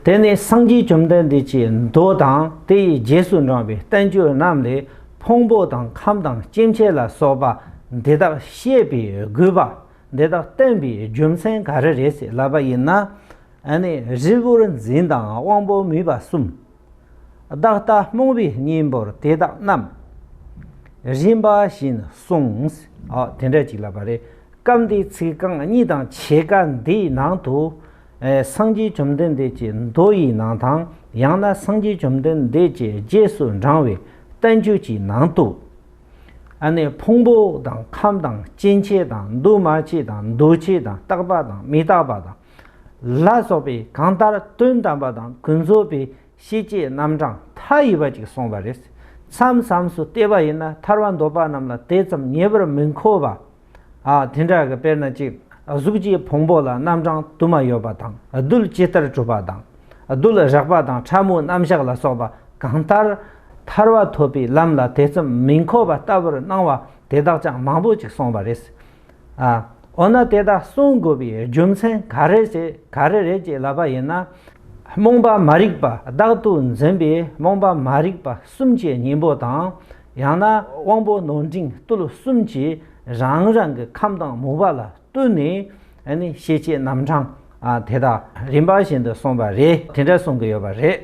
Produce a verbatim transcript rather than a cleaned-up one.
དེ་ནས་སངས་རྒྱས་བཅོམ་ལྡན་འདས་ཀྱི་མདོ་དང་དེ་ཡི་རྗེས་སུ་འབྲང་བའི་བསྟན་བཅོས་རྣམས་ལས་ཕུང་པོ་དང་ཁམས་དང་སྐྱེ་མཆེད་ལ་སོགས་པ་འདི་དག་བཤད་པའི་དགོས་པ། འདི་དག་བསྟན་པའི་རྒྱུ་མཚན་ག་རེ་རེད་ཟེར་ལབ་པ་ཡིན་ན། ཨ་ནི་རིལ་བུར་འཛིན་དང་དབང་པོ་མོས་པ་གསུམ། བདག་ལྟ་རྨོངས་པའི་གཉེན་པོར་དེ་དག་རྣམས་རིམ་པ་བཞིན་གསུངས། ཨ་དེ་འདྲ་ཅིག་ལབ་པ་རེད། སྐབས་འདིའི་ཚིག་རྐང་གཉིས་དང་ཕྱེད་ཀ་འདིའི་ནང་དུ། ཨེ་སངས་རྒྱས་བཅོམ་ལྡན་འདས་ཀྱི་མདོ་ཡི་ནང་དང་ཡང་ན་སངས་རྒྱས་བཅོམ་ལྡན་འདས་ཀྱི་རྗེས་སུ་འབྲང་བའི་བསྟན་བཅོས་ཀྱི་ནང་དུ། ཨ་ནི་ཕུང་པོ་དང་ཁམས་དང་སྐྱེ་མཆེད་དང་འདུ་མ་བྱེད་དང་འདུ་བྱེད་དང་རྟག་པ་དང་མི་རྟག་པ་དང་ལ་སོགས་པའི་གང་ལྟར་དོན་དམ་པ་དང་ཀུན་རྫོབ་པའི་ཤེས་བྱའི་རྣམ་གྲངས་མཐའ་ཡས་པ་ཅིག་གསུངས་པ་རེད། མཚམས་མཚམས་སུ་བལྟས་པ་ཡིན་ན་ཐར་བ་འདོད་པ་རྣམས་ལ་དེ་ཙམ་ཉེ་བར་མི་མཁོ་བ། ཨ་དེ་འདྲ་གི་དཔེར་ན་ཅིག་གཟུགས་ཀྱི་ཕུང་པོ་ལ་རྣམ་གྲངས་དུ་མ་ཡོད་པ་དང་རྡུལ་ཇི་ལྟར་གྲུབ་པ་དང་རྡུལ་རེག་པ་དང་ཕྲ་མོའི་རྣམ་གཞག་ལ་སོགས་པ་གང་ལྟར་ཐར་བ་ཐོབ་པའི་ལམ་ལ་དེ་ཙམ་མི་མཁོ་བ་ལྟ་བུར་སྣང་བ་དེ་དག་ཀྱང་མང་པོ་ཅིག་གསུངས་པ་རེད། ཨ། འོ་ན་དེ་དག་གསུང་དགོས་པའི་རྒྱུ་མཚན་ག་རེ་ཟེར་ག་རེ་རེད་ཅེས་ལབ་པ་ཡིན་ན། རྨོངས་པ་མ་རིག་པ་བདག་ཏུ་འཛིན་པའི་རྨོངས་པ་མ་རིག་པ་གསུམ་གྱི་གཉེན་པོ་དང་། ཡང་ན་དབང་པོ་ནོར་འཁྲུལ་རྡུལ་གསུམ་གྱིས་རང་རང་གི་ཁམས་དང་མོས་པ་ལ་ལྟོས་ནས་ཨ་ནི་ཤེས་བྱའི་རྣམ་གྲངས་ཨ་དེ་དག་རིམ་པ་བཞིན་དུ་གསུངས་པ་རེད། དེ་འདྲ་གསུང་གི་ཡོད་པ་རེད།